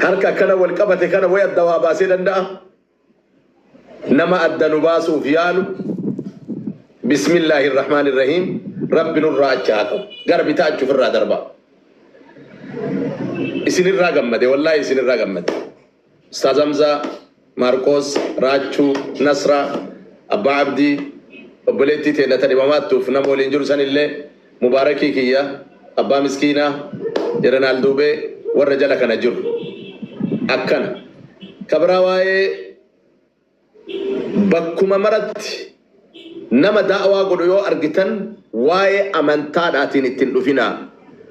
Harka akkana wal qabate kana way adda waa baasee danda'a? Nama adda nu baasuuf yaalu bismillaahi rahmaani rahiim Rabbi nurraa achi haa qabu. Gara bitaa achi ofirraa darbaa. Isinirraa gammade, wallaahi isinirraa gammade. Ustaaz Hamzaa, Maarqoos, Raachuu, Nasraa, Abbaa Abdii, obboleettii teenna ta dhibamaattuuf nama waliin jiru sanillee, Mubaarakii kiyya, Abbaa Miskiinaa, Jeneraal Duubee, warra jala kana jiru. Akkana. Ka biraa waa'ee Bakkuma maratti nama da'waa godhu yoo argitan waa'ee amantaadhaatiin itti hin dhufinaa.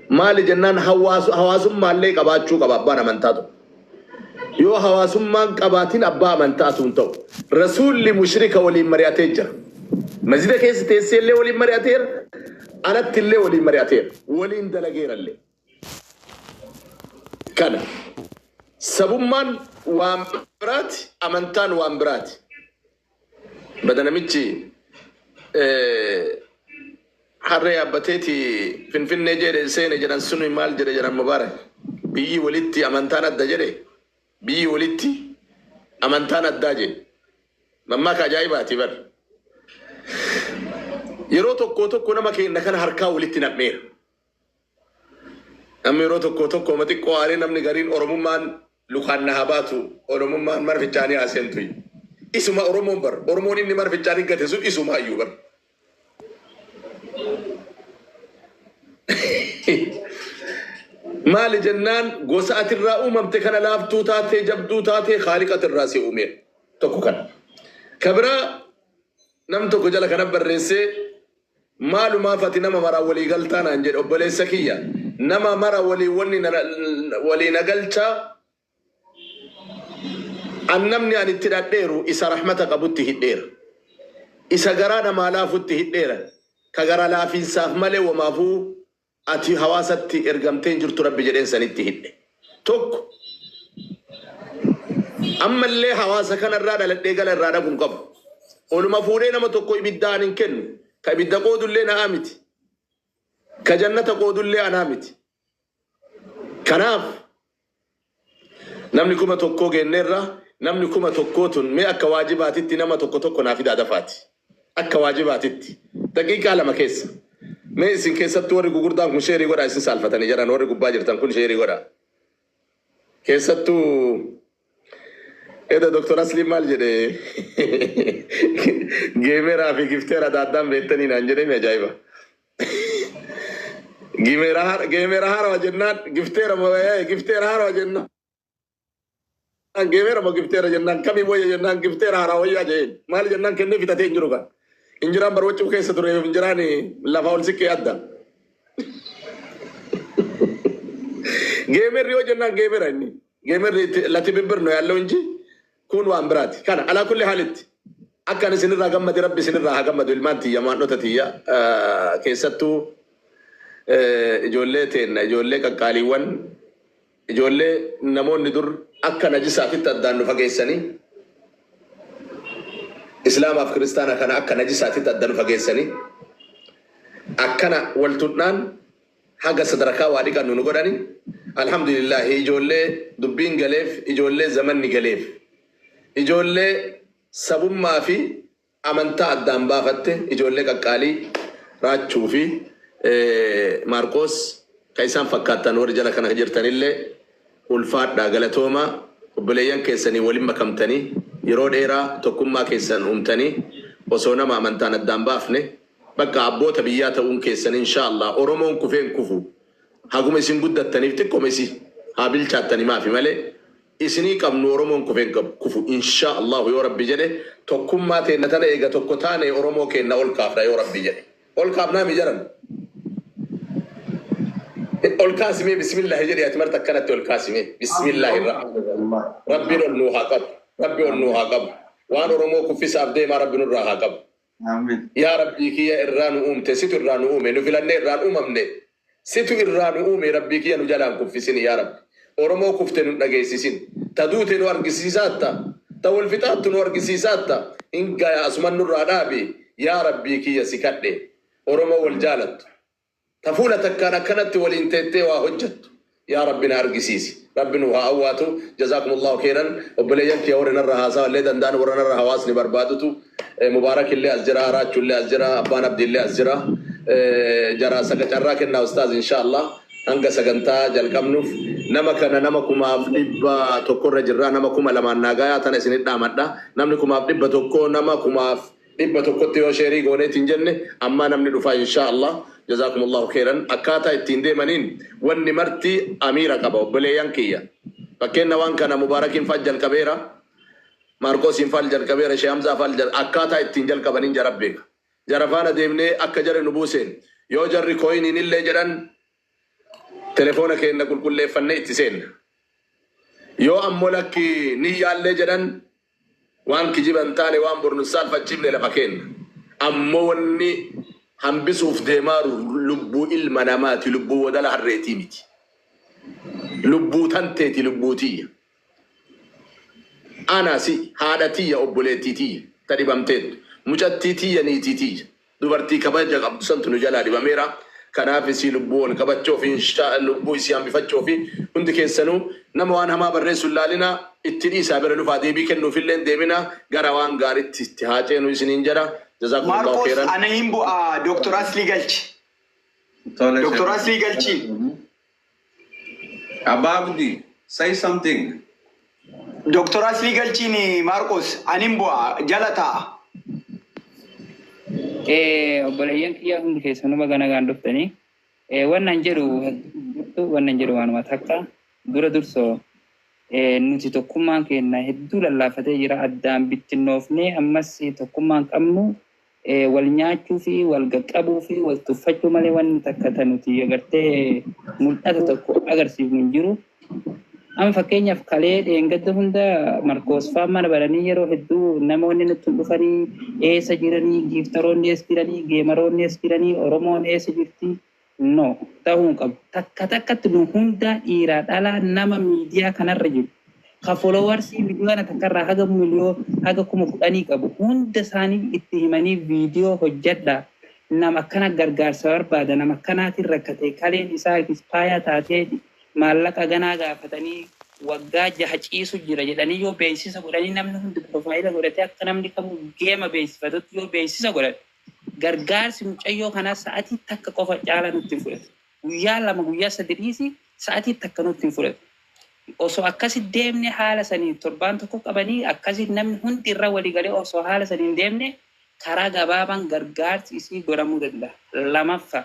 Maali jennaan hawaasummaallee qabaachuu qaba abbaan amantaa tokko. Yoo hawaasummaan qabaatin abbaa amantaatu hin ta'u. Rasuulli mushrika waliin mari'atee jira. Masjida keessa teesseellee waliin mari'ateera, alattillee waliin mari'ateera, waliin dalageerallee. Kana. Sabummaan waan biraati, amantaan waan biraati. Bada namichi harree yaabbateeti Finfinnee jedhe seene jedhan suni maal jedhe jedhan Mubaarak. Biyyi walitti amantaan adda jedhe. Biyyi walitti amantaan addaa jedhe. Mammaaka ajaa'ibaati bar. Yeroo tokko tokko nama keenya kana harkaa walitti nam'eera. Namni yeroo tokko tokko ma xiqqoo aaree namni gariin Oromummaan lukaan na haa baatu, Oromummaan mana fincaanii haa seentu. Isuma Oromoon bar. Oromoon inni mana fincaanii gate sun isuma iyyuu bar. Maali jennaan gosa atirraa uumamte kana laaftuu taatee jabduu taatee Khaaliqa atirraa si uumeera. Tokko kana. Ka biraa nam tokko jala kana barreessee Maalumaaf ati nama maraan walii galtaa naan jedhe. Obboleessa kiyya, nama mara waliin wanni na walii na galchaa an namni an itti hidhadheeru isa rahmata qabutti hidheera. Isa garaa namaa laafutti hidheera. Ka gara laafiinsaaf malee womaafuu Ati hawaasatti ergamtee hin jirtu Rabbi jedheen sanitti hidhe. Tokko ammallee hawaasa kanarraa dhaladhee gala irraa dhaqu hin qabu. Oluma fuudhee nama tokko ibiddaan hin kennu. Ka ibidda qoodullee na'aa miti. Ka jannata qoodullee anaa miti. Kanaaf Namni 1000 geenneerra, namni 1000 tun mee akka waajibaatitti nama tokko tokko naa fidaa dafaati. Akka waajibaatitti. Daqiiqaa 2 keessa. Mee isin keessattuu warri gugurdaan kun sheerii godhaa isin saalfatanii jedhan warri gubbaa jirtan kun sheerii godhaa. Keessattuu eda Dr. Asliin maal jedhe geemeraa fi gifteera adda addaan beektanii naan jedhee mi ajaa'iba. Geemera haarawa jennaan gifteera moo gifteera haarawa jennaan geemera moo gifteera jennaan kamii wayya jennaan gifteera haaraa wayyaa jeen maali jennaan kennee fitatee hin jiru kan injiraan bar waccuu keessa ture injiraan lafa ol siqqee adda geemerri yoo jennaan geemera inni geemerri lati bibbir no yaalለው እንጂ Kun waan biraati. Kana alaa kulli haalitti akka ani isinirraa gammade Rabbi isinirraa haa gammadu ilmaan tiyya maandhota tiyya keessattuu ijoollee teenna ijoollee qaqqaaliiwwan ijoollee namoonni dur akka najisaatitti addaan nu fageessanii Islaamaaf kiristaana kana akka najisaatitti adda nu fageessanii akkana wal tunnaan haga sadarkaa waa dhiqannu nu godhani alhamdulillaahi ijoollee dubbiin galeef ijoollee zamanni galeef ijoollee sabummaa fi amantaa addaan baafatte ijoollee qaqqaalii Raachuu fi Maarqoos ka isaan fakkaattan warri jala kana jirtanillee ulfaadhaa galatoomaa obboleeyyan keessanii walin makamtanii yeroo dheeraa tokkummaa keessan uumtanii osoo nama amantaan addaan baafne Bakka abboota biyyaa ta'uun keessan inshaa Allah Oromoon kufee hin kufu haguma isin guddattaniif xiqqoma isi haa bilchaattani maafi malee isinii qabnu Oromoon kufee hin qabu kufu inshaa Allahu yoo Rabbi jedhe tokkummaa teenna tana eega tokko taane Oromoo keenna ol kaafna yoo Rabbi jedhe ol kaafnaa mi jaran ol kaasi mee bismillahi jedhi ati marta akkanatti ol kaasi mee bismillahi Rabbiin ol nuu haa qabu Rabbi ol nuu haa qabu waan Oromoo kuffisaaf deemaa Rabbi nurraa haa qabu. Amiin. Yaa Rabbii kiyya irraa nu uumte situ irraa nu uume nu filannee irraan uumamne situ irraa nu uume Rabbii kiyya nu jalaa hin kuffisini yaa Rabbi Oromoo kufte nun dhageessisin ta duute nu argisiisaatta ta wal fixaattu nu argisiisaatta hin gaya asuman nurraa dhaabi yaa Rabbii kiyya si kadhe Oromoo wal jaalattu Ta fuula takkaan akkanatti waliin teettee waa hojjattu. Yaa Rabbi na argisiisi. Rabbi nu haa awwaatu. Jazaakumullahu khairan. Obboleeyyan kiyya warri narra haasawa illee danda'an, warra narra hawaasni barbaadutu, Mubaarak illee as jira, Raachuu illee as jira, Abbaan Abdii illee as jira. Jaraa saga carraa kennaa, ustaaz, insha Allah hanga sagantaa jalqabnuuf nama kana nama 1100 irra jirra. Nama 2000n naagayaa tana isinit dhaamadha. Namni 1100, nama 1100tti yoo share gooneetiin jenne, ammaa namni dhufaa, insha Allah. Jazaakumullahu khairan. Akkaataa ittiin deemaniin wanni marti amiira qaba, obboleeyyan kiyya. Fakkeenya waan kana Mubaarakiin fa'aa jalqabeera, Maarqoosiin fa'aa jalqabeera, Shee Hamzaa fa'aa. Akkaataa ittiin jalqabaniin jara beeka. Jara faana deemnee akka jarri nu buuseen, yoo jarri coiniin illee jedhan, telefoona keenya qulqulleeffannee itti seenna. Yoo ammoo lakki niyyaallee jedhan, waan kijiba hin taane, waan bornu saalfachiifne lafa kenna. Ammoo wanni hambisuuf deemaaru lubbuu ilma namaati, lubbuu wadala harreetii miti. Lubbuu tanteeti, lubbuu tiyya. Ana si haadha tiyya, obboleettii tiyya ta dhibamteettu, mucattii tiyya, niitii tiyya, dubartii kabaja qabdu santu nu jalaa dhibameera. Kanaaf isii lubbuu ol qabachuu fi lubbuu isii hambifachuu fi hundi keessanuu nama waan hamaa barreessu hin laalina, itti dhiisaa, bira dhufaa, deebii kennuufillee deemina, gara waan gaariitti itti haa ceenu isiniin jedha. Jazaakumullahu Maarqos, khairan. Ana hin bu'aa, Dooktor Aslii galchi. Tole. Dooktor Aslii galchi. Abbaa Abdii, say something. Dooktor Aslii galchiin, Maarqos, ani hin bu'aa, jala taa'a. Obboleeyyan kiyya, hundi keessanuu baga nagaan dhuftanii. Wannan jedhu hedduu, wannan jedhu waanuma takka. Dura dursoo nuti tokkummaan keenya hedduu lallaafatee jira. Addaan bittinnoofnee ammas tokkummaan qabnu wal nyaachuu fi wal qaqqabuu fi wal tuffachuu malee wanni takka ta nuti agartee mul'ata tokko agarsiifnu hin jiru. Amma fakkeenyaaf kalee dheengadda hunda Markoos fa'aa mana baranii yeroo hedduu namoonni nutti dhufanii eessa jiranii, gifteroonni eessa jiranii, gameroonni eessa jiranii, Oromoon eessa jirti? No, ta'uu hin qabu. Takka takkatti nu hunda, dhiiraa dhalaa, nama miidiyaa kanarra jiru, ka followersii miliyoona takkarraa haga miliyoo haga 10,000 qabu, hunda isaanii itti himanii viidiyoo hojjedhaa. Nama akkana gargaarsa barbaada, nama akkanaatiin rakkate, kaleen isaa expire taatee maallaqa ganaa gaafatanii waggaa 6 ciisu jira jedhanii yoo beeksisa godhanii, namni hundi profile godhatee akka namni kamuu game beeksifatutti yoo beeksisa godhate, gargaarsi mucayyoo kanaa sa'atii takka qofa caala nutti hin fudhatu. Guyyaa 2, guyyaa 3 dhiisi, sa'atii takka nutti hin fudhatu. Osoo akkasi deemne, haala saniin torbaan tokko qabanii akkasi namni hundi irra walii galee, osoo haala saniin deemne, karaa gabaabaan gargaarsi isii godhamuu danda'a. Lamaffaa,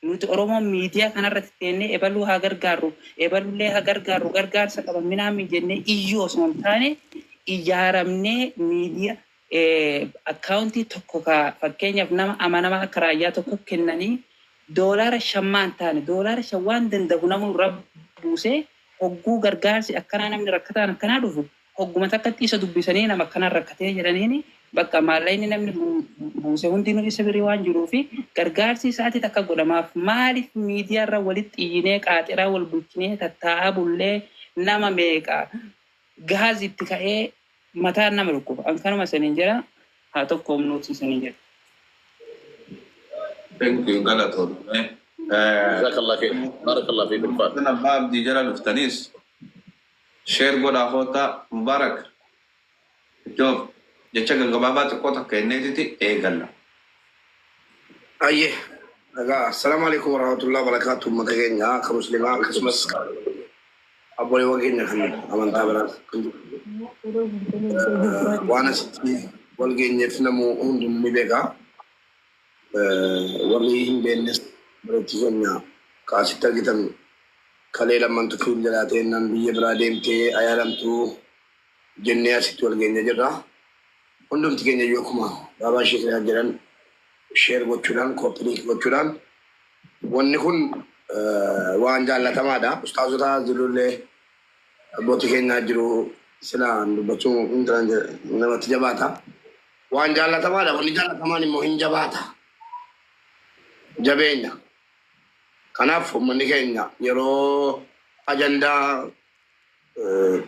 nuti Oromoon miidiyaa kanarratti teennee ebaluu haa gargaarru, ebalullee haa gargaarru, gargaarsa qaba minaamin jennee iyyuu osoo hin taane, ijaaramnee miidiyaa accountii tokko ka fakkeenyaaf nama amanamaa akka Raayyaa tokko kennanii, doolaara shammaan taane, doolaara 5 waan danda'u namuu irra buusee, hogguu gargaarsi akkanaa, namni rakkataan akkanaa dhufu, hogguma takkatti isa dubbisanii nama akkanaan rakkatee jedhaniini, bakka maallaqni namni buuse hundinuu isa birii waan jiruu fi gargaarsi isaatii takka godhamaaf. Maaliif miidiyaarra walitti iyyinee, qaaxiraa wal bulchinee tattaa'aa bullee, nama meeqa gaaz itti ka'ee mataan nama dhukkuba? An kanuma saniin jira, haa tokko humnuuti saniin jira. Thank you, galatoomne. Jazakallah khair. Barakallah fiikum faat. Abbaa Abdii jala dhuftanis share godhaa koottaa. Mubaarak. Iddoo jecha gaggabaabaa xiqqoo takka inneetiti eegalla. Ayyee. Egaa, assalaamu alaikum warahmatullahi wabarakatuh, uummata keenya akka muslimaa akkasumas abboleewwan keenya kan amantaa biraas kan jiru. Waan asitti wal geenyeef namuu hundinuu ni beeka. Warri hin beeknes, bareetti keenya kaasitti argitan kalee lammantu fiil jalaa ta'ennaan biyya biraa deemtee ayaalamtu jennee asitti wal geenya jirra. Hundumti keenya iyyuu akkuma baabaa ishee jedhan share gochuudhaan, copy link gochuudhaan, wanni kun waan jaallatamaadha. Ustaazota jirullee, abbootii keenyaa jiru, silaan dubbachuu namatti jabaata. Waan jaallatamaadha. Wanni jaallatamaan immoo hin jabaata. Jabeenya. Kanaaf uummanni keenya yeroo ajandaa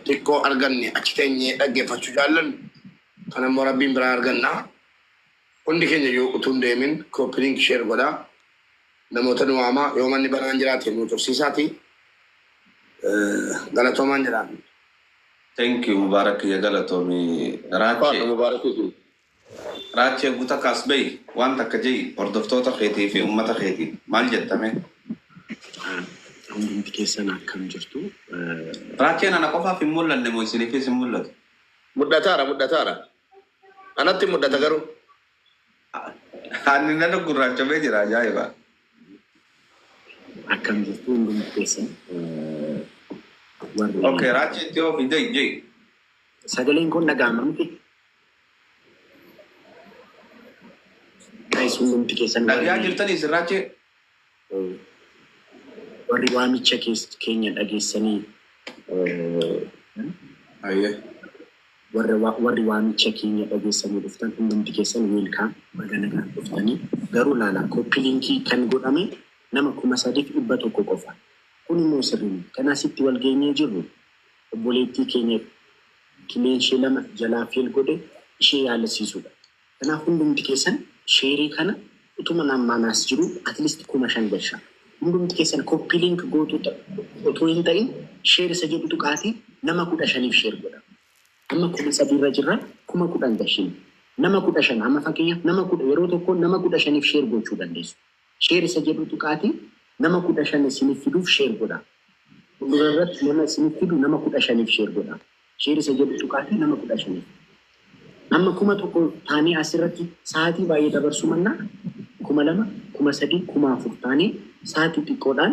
xiqqoo arganne achi teenyee dhaggeeffachuu jaallannu, kan ammoo Rabbiin biraa arganna. Hundi keenya iyyuu utuu hin deemin copy link, share godhaa. Namoota nu waamaa, yoo manni banaan jiraate nu tursiisaati. Galatoomaan jedhaan. Thank you, Mubarak ya galatoomi. Faadha Raachee Mubaarakii. Raachee guuta kaas bahi waan takka jehi hordoftoota keetii fi uummata keetii maal jettame? Hundumti keessan akkam jirtu? Raacheen ana qofaaf hin mul'anne moo isiniifis hin mul'atu? Mudhataara mudhataara. Anatti mudhata garuu. Ani nana gurraachamee jira, ajaa'iba. Akkam jirtu hundumti keessan? Warri Okay, Raachee itti oofi, jehi jehi. Sagaleen kun dhaga'ama miti? Guys, hundumti keessan Dhagayaa warri jirtanii isin, Raachee? Warri waamicha keenya dhageessanii Ayyee. Warri waamicha keenya dhageessanii dhuftan hundumti keessan welcome, baga nagaan dhuftanii. Garuu laala, copy link kan godhame nama 3,100 qofa. Kun immoo sirrii miti. Kan asitti wal geenyee jirru obboleettii keenya kileen ishee lama jalaa fail godhe ishee yaalasiisuudha. Kanaaf hundumti keessan share kana utuma namaan as jiru at least 5,000 galcha. Hundumti keessan copy link gootuu otoo hin ta'in share isa jedhutu qaatii nama 15f share godha. Amma 3,000rra jirra, 10,000 gashin. Nama 15, amma fakkeenyaaf nama 10, yeroo tokko nama 15f share gochuu dandeessu. Share isa jedhutu qaatii nama 15 isiniif fiduuf share godha. Fuuldura irratti nama isiniif fidu nama 15f share godha. Share isa jedhutu qaatii nama 15f. Amma 1,000 taanee asirratti sa'aatii baay'ee dabarsuu mannaa 2,000, 3,000, 4,000 taanee sa'aatii xiqqoodhaan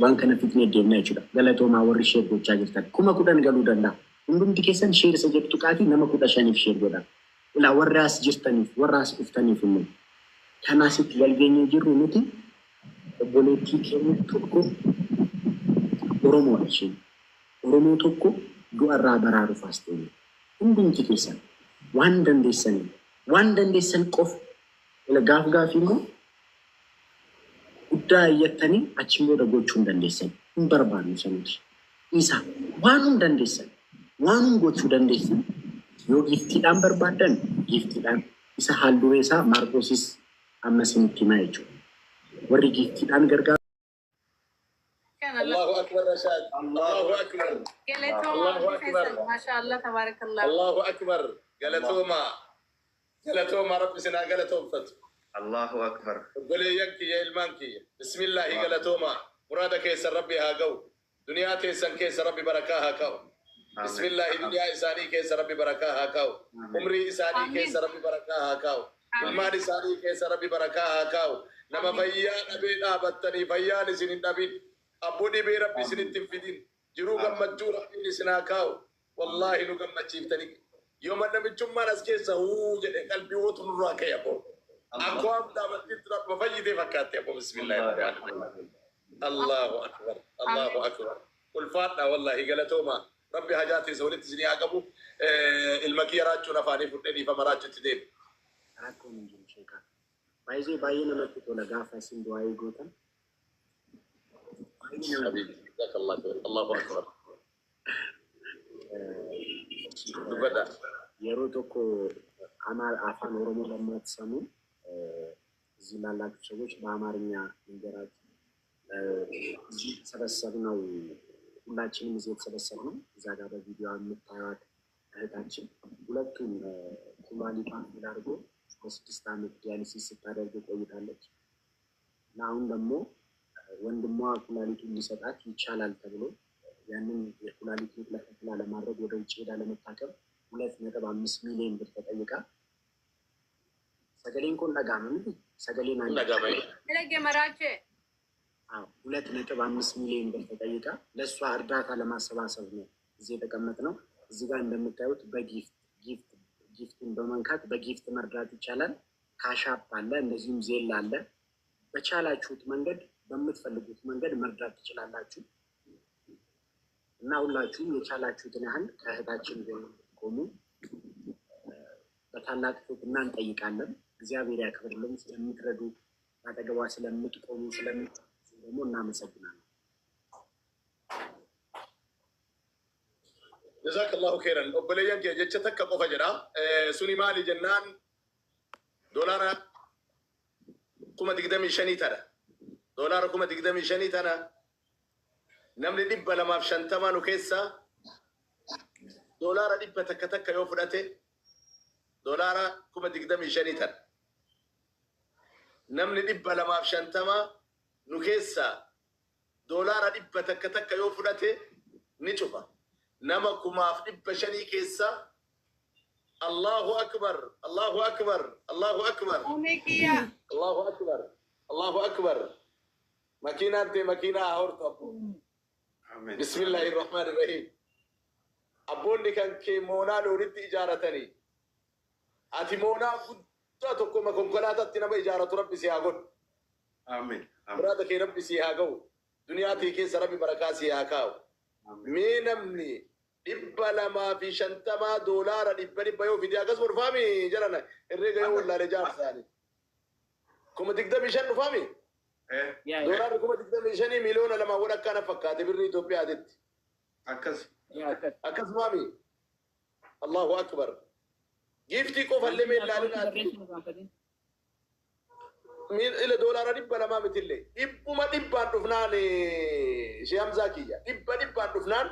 waan kana fixnee deemna jechuudha. Galatoomaa warri share gochaa jirtan. 10,000 galuu danda'a. Hundumti keessan share isa jettu qaatii nama 15f share godha. Ilaa, warri as jirtaniif, warra as dhuftaniif immoo kan asitti wal geenyee jirru nuti obboleettii keenya tokko, Oromoodha isheen. Oromoo tokko du'arraa baraaruuf as ta'e. Hundumti keessan waan dandeessaniin, waan dandeessan qofa ila gaaf gaafii immoo guddaa iyyattanii achi booda gochuu hin dandeessan. Hin barbaannu sanuti. Isa waan hin dandeessan, waan hin gochuu dandeessan, yoo giftiidhaan barbaaddan giftiidhaan, isa haal duree isaa Maarqoosis amma isinitti himaa jechuudha. Warri giftiidhaan gargaaru Allahu akbar, Rashad. Allahu akbar. Allahu akbar. Maashaallah, tabaarakallah. Allahu akbar. Galatooma. Galatooma, Rabbi sinaa galatoomfatu. Allahu akbar. Obboleeyyan kiyya, ilmaan kiyya. Bismillaahi, galatooma. Muraada keessan Rabbi haa ga'u. Duniyaa teessan keessa Rabbi barakaa haa ka'u. Bismillaahi, duniyaa isaanii keessa Rabbi barakaa haa kaa'u. Umrii isaanii keessa Rabbi barakaa haa kaa'u. Ilmaan isaanii keessa Rabbi barakaa haa kaa'u. Nama fayyaa dhabee dhaabattanii fayyaan isin hin dhabin. Abboo dhibee Rabbi isinitti hin fidin. Jiruu gammachuu Rabbiin isin haa kaa'u. Wallaahi nu gammachiiftanii. Yooma namichummaan as keessa huu jedhe qalbii wootu nurraa ka'e abboo. Akkoo am dhaabattitti Rabba fayyitee fakkaatte abboo, bismillaahi rahmaani. Allahu akbar. Allahu akbar. Ulfaadha, wallahi galatooma. Rabbi hajaa teessa walitti isinii haa qabu. Ilma kiyya raachuun afaanii fudhee, dhiifama, raachutti deemu. Rakkoon hin jiru, sheekaa. Baay'ee baay'ee namatti tola gaafa isin du'aayii gootan. Baay'ee namatti Habibi. Jazakallah khair. Allahu akbar. Dubbadha. Yeroo tokko አፋን ኦሮሞ ለማትሰሙ እዚህ ላላችሁ ሰዎች በአማርኛ ልንገራችሁ። እዚህ የተሰበሰብነው፣ ሁላችንም እዚህ የተሰበሰብነው እዛ ጋር በቪዲዮ የምታዩት እህታችን ሁለቱም ኩላሊቷን fail አድርጎ ለ6 ዓመት dialysis ስታደርግ ቆይታለች እና አሁን ደግሞ ወንድሟ ኩላሊቱን ሊሰጣት ይቻላል ተብሎ ያንን የኩላሊት ንቅለ ተከላ ለማድረግ ወደ ውጭ ሄዳ ለመታከም 2.5 ሚሊዮን ብር ተጠይቃ። Sagaleen kun dhaga'ama miti? Sagaleen አንድ Dhaga'ama. Dhagge maraachee. 2.5 ሚሊዮን ብር ተጠይቃ ለእሷ እርዳታ ለማሰባሰብ ነው እዚህ የተቀመጥነው። እዚህ ጋር እንደምታዩት በ gift gift gift ኡን በመንካት በ gift መርዳት ይቻላል። Cash App አለ፣ እንደዚሁም Zelle አለ። በቻላችሁት መንገድ፣ በምትፈልጉት መንገድ መርዳት ትችላላችሁ እና ሁላችሁም የቻላችሁትን ያህል ከእህታችን ጎን ቆሙ በታላቅ ትህትና እንጠይቃለን። እግዚአብሔር ያክብርልን። ስለምትረዱ፣ አጠገቧ ስለምትቆሙ፣ ስለምት ደግሞ እናመሰግናለን። Jazakallahu khairan. Obboleeyyan kee, jecha takka qofa jedha. Suni maali jennaan doolaara 25,000 tana. Doolaara 25,000 tana. Namni 250 nu keessaa doolaara 100 takka yoo fudhate doolaara 25,000 tan. Namni 250 nu keessaa doolaara 100 takka yoo fudhate ni cufa. Nama 5,500 keessaa Allahu akbar, Allahu akbar, Allahu akbar. Omekiya. Allahu akbar, Allahu akbar. Makiinaan tee makiinaa haa hortu abbo. Amiin. Bismillahi rahmaani rahiim. Abboonni kan kee moonaa loonitti ijaaratanii. Ati moonaa guddaa tokkoma konkolaataatti nama ijaaratu Rabbi si haa godhu. Amiin. Amiin. Muraada kee Rabbi si haa ga'u. Duniyaa tee keessa Rabbi barakaa si haa kaa'u. Mee namni 250 doolaara 100 yoo fide akkas dhufaami jedhana herreega yoo wallaale jaarsaani. 25,000 dhufaami. Doolaarri 25,000 miliyoona 2 wal akkana fakkaate birrii Itoophiyaatitti. Akkas. Akkasumaami. Allahu akbar. Giiftii qofallee mee ilaalinaati. Ila doolaara 200 mitillee. Dhibbuma dhibbaan dhufnaan ishee Hamzaa kiyya. 100 dhufnaan.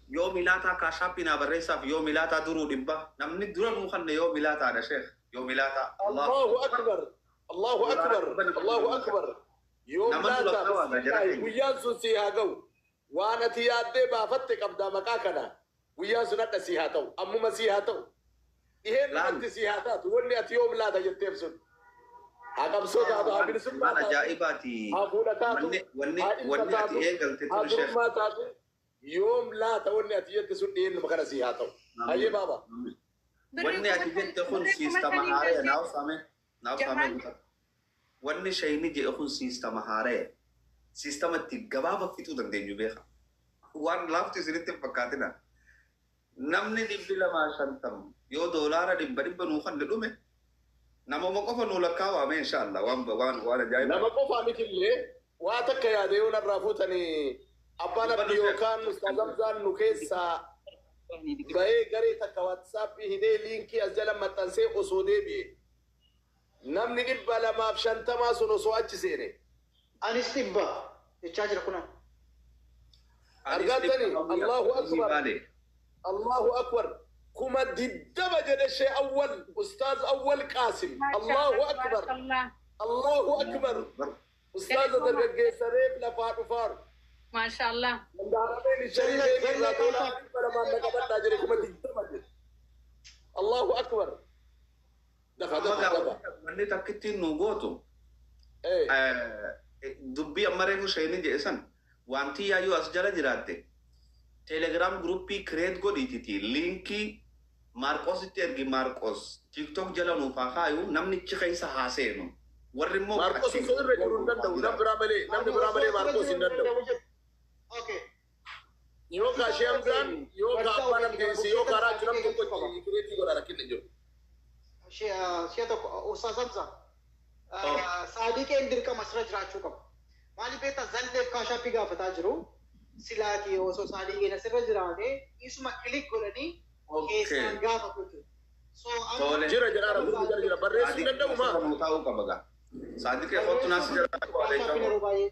Yoo milaataa kaashaappii naa barreessaaf yoo milaataa duruu 100 namni dura nuu kanne yoo milaataadha sheekh yoo milaataa. Allahu akbar. Allahu akbar. Allahu akbar. Yoo Nama dura laataa qabaata jara keenya. guyyaan sun sii haa ga'u. Waan ati yaaddee baafatte qabdaa maqaa kana. Guyyaan sun hadha sii haa ta'u. Ammuma sii haa ta'u. Dhiheen Laal. dhumatti sii haa taatu. Wanni ati yoom laata jetteef sun. Haa qabsoo taatu, haa bilisummaa Waan taatu. ajaa'ibaati. Haa fuudha taatu. Wanni Haa ilma wanni ati taatu. eegalte Haa tun sheekh. durummaa taatu. Yoom laata wanni ati jette sun dhiheenuma kana sii haa ta'u. Hayyee baaba. Wanni ati jette kun siistama haaree naaf saame naaf saame. Wanni shayni jedhe kun siistama haaree siistama itti gabaaba fixuu dandeenyu beeka. Waan laaftu isinitti hin fakkaatina. Namni 250 yoo doolaara 100 nuu kanne dhume namuma qofa nuu lakkaawame inshaallah waan waan waan ajaa'iba. Nama qofaa mitillee waa takka yaade yoo narraa fuutanii abbaan abdii yookaan Ustaaz Hamzaan nu keessaa bahee garee takka waatsaappii hidhee liinkii as jala maxxansee osoo deebi'e. Namni 250 sun osoo achi seene. Anis 100 jechaa jira kunoo. Argattani Allahu akbar. Allahu akbar. 20,000 jedhe shee awwal Ustaaz Awwal Qaasim. Allahu akbar. Allahu akbar. Ustaaza dargaggeessa reef lafaa dhufaaru. Maashaallah. Danda'ameen shariifeen irraa doolaara 200 na qabadhaa jedhe 20,000 jedhe. Allahu akbar. Dafa dafa dafa. Wanni takkittiin nu gootu dubbii amma reefu shayni jedhe san wanti yaayyuu as jala jiraatte telegiraam guruppii kireet godhiititi liinkii Maarqositti ergi Maarqos TikTok jala nuuf haa kaayu namni achi keessa haa seenu. Warri immoo Maarqos osoo irra jiru hin danda'u. Namni biraa malee namni biraa malee Maarqos hin danda'u. Okay. Yoo kaa shee Hamzaan yoo kaa abbaan abdeessi yoo kaa raachuu namni tokko kireetii godha rakkinni hin jiru. Si'a tokko Ustaaz Hamza. Saadiqeen dirqama asirra jiraachuu qaba. Maaliif beektaa zalleef kaashaappii gaafataa jiru. Silaatii osoo saadiqeen asirra jiraate isuma kilik godhanii keessaan gaafatu jechuudha. So Tole. Jira jira rakkoo jira jira barreessuu hin danda'u maa. Nuu taa'uu qaba gaa. Saadiqee kottu naas jala Kaashaappiin yeroo baay'ee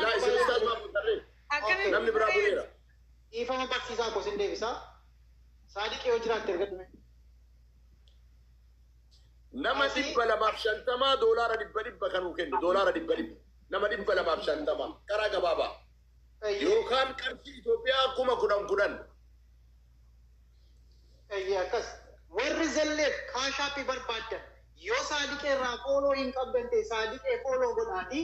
Laa isin Ustaaz Mahmud Tarree. Akkamiin Namni biraa bu'eera. dhiifama barsiisaa koo sin deebisa. Saadiqee yoo jiraatte ergadhume. Nama 250 doolaara 100 kan nuu kennu doolaara 100 nama 250 karaa gabaabaa. Yookaan qarshii Itoophiyaa 10,000 10,000. Eeyyee akkas. Warri zalleef kaashaappii barbaaddan yoo saadiqee irraa fooloo hin qabdan ta'e saadiqee fooloo godhaatii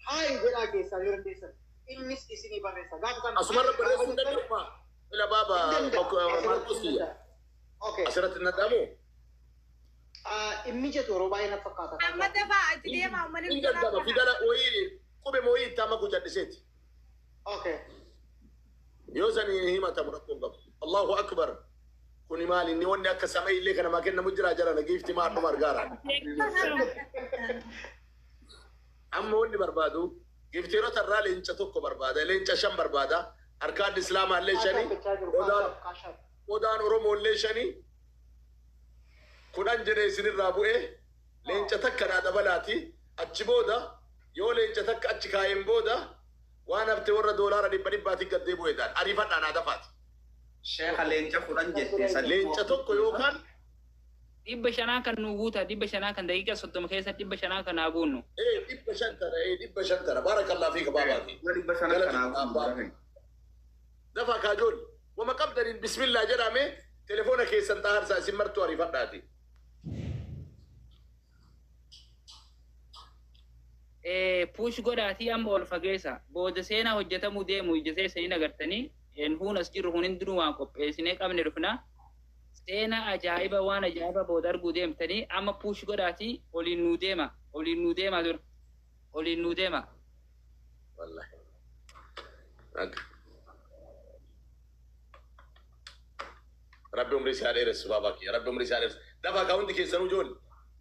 haayi godhaa keessaa yoo dandeessan. Innis isinii barreessa. Gaafa sana Asumarra barreessuu hin danda'u maa. Ila baaba Maarqos kiyya. Okay. Asirratti hin danda'amu. Inni jedhu yeroo baay'ee na fakkaata. Amma dafaa itti deemaa uummanni Hin danda'ama. Fidala wayii qubee mooyii itti amma guucadhiseeti. Okay. Yoo sani himatamu rakkoon qabu. Allahu akbar. Kuni maali inni wanni akka samii illee kana maa kennamu jira jara na giifti maa dhuma argaara. Amma wanni barbaadu giiftiirota irraa leenca tokko barbaada. Leenca shan barbaada. Harkaan Islaamaa illee shani. Odaan Oromoo illee shani. 10 jedhee isinirraa bu'ee leenca takka naa dabalaati. Achi booda Yoo leenca takka achi kaa'een booda waan hafte warra doolaara dhibba dhibbaatiin gad deebi'u jedhaan ariifadhaan haa dafaati. Sheekha leenca 10 jettee sadi. Leenca tokko yookaan 500 kan nu guuta, 500 kan daqiiqa 30 keessa 500 kan haa guunnu. 500 tana, 500 tana, baarakallaa fi kabaabaati. 500 Galata kanaa abbaa. Dafa kaajool wama qabdaniin bismillaa jedhame telefoona keessan xaharsaa isin martuu ariifadhaati. Push godhaatii amma ol fageessa. Booda seenaa hojjetamuu deemu ija seessanii agartanii huun as jirru kun hundinuu waan qopheessinee qabne dhufna. Seenaa ajaa'iba waan ajaa'iba booda arguu deemtanii amma push godhaatii oliin nuu deema. Oliin nuu deema dura. Oliin nuu deema. Wallahi. Rabbi umrii si haa dheeressu baabaa kiyya. Rabbi umrii si haa dheeressu. Dafa kaa hundi keessanuu ijoolli.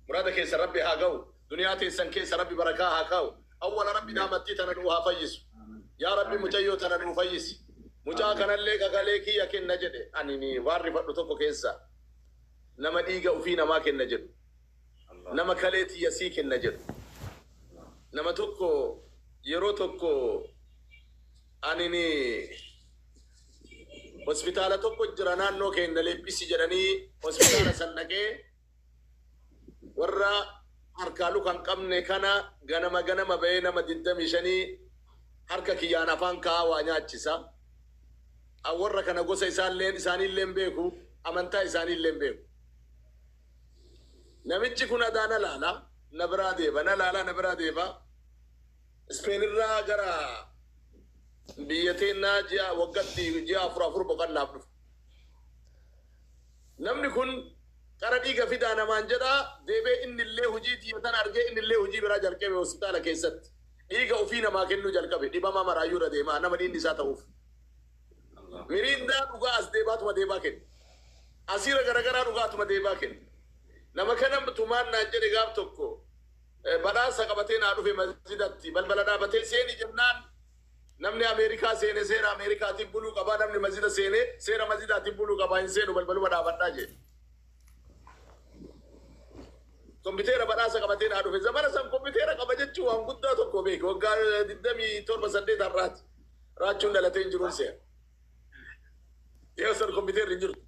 Muraada keessan Rabbi haa ga'u. Duniyaa teessan keessa Rabbi barakaa haa kaa'u. Awwala Rabbi dhaamattii tana nuu haa fayyisu. Yaa Rabbi mucayyoo tana nuu fayyisi. Mucaa kanallee kakalee kiyya kenna jedhe. Ani ni waan rifadhu tokko keessa. Nama dhiiga ofii namaa kenna jedhu. Nama kalee tiyya sii kenna jedhu. Nama tokko yeroo tokko ani ni hospitaala tokko jira naannoo keenya leephisi jedhanii hospitaala san dhaqee warra harkaa luka hin qabne kana ganama ganama bahee nama 25 harka kiyyaan afaan kaa'aa waa nyaachisa. Warra kana gosa isaalleen isaaniillee hin beeku, amantaa isaaniillee hin beeku. Namichi kun adaa na laala, na biraa deeba, na laala, na biraa deeba. Ispeenirraa gara biyya teennaa ji'a waggatti ji'a afur afur boqonnaaf dhufa. Namni kun qara dhiiga fidaa namaan jedhaa deebee inni illee hojii tiyya tana argee inni illee hojii biraa jalqabe hospitaala keessatti. Dhiiga ofii namaa kennuu jalqabe dhibamaa maraayyuu irra deemaa nama dhiigni isaa ta'uuf. Miriindaa dhugaa as deebaatuma deebaa kenna. Asiira garagaraa dhugaatuma deebaa kenna. Nama kana tumaan naan jedhe gaaf tokko badhaasa qabatee naa dhufe masjidatti balbala dhaabatee seeni jennaan namni Ameerikaa seene seera Ameerikaatiin buluu qabaa namni masjida seene seera masjidaatiin buluu qabaa hin seenu balbaluma dhaabadhaa jedhe. Kompiitera badhaasa qabatee naa dhufe zamana san kompiitera qaba jechuun waan guddaa tokko beeki waggaa 27 8 har'aati. Raachuun dhalatee hin jiruun seera. Yoo san kompiiterri hin jirtu.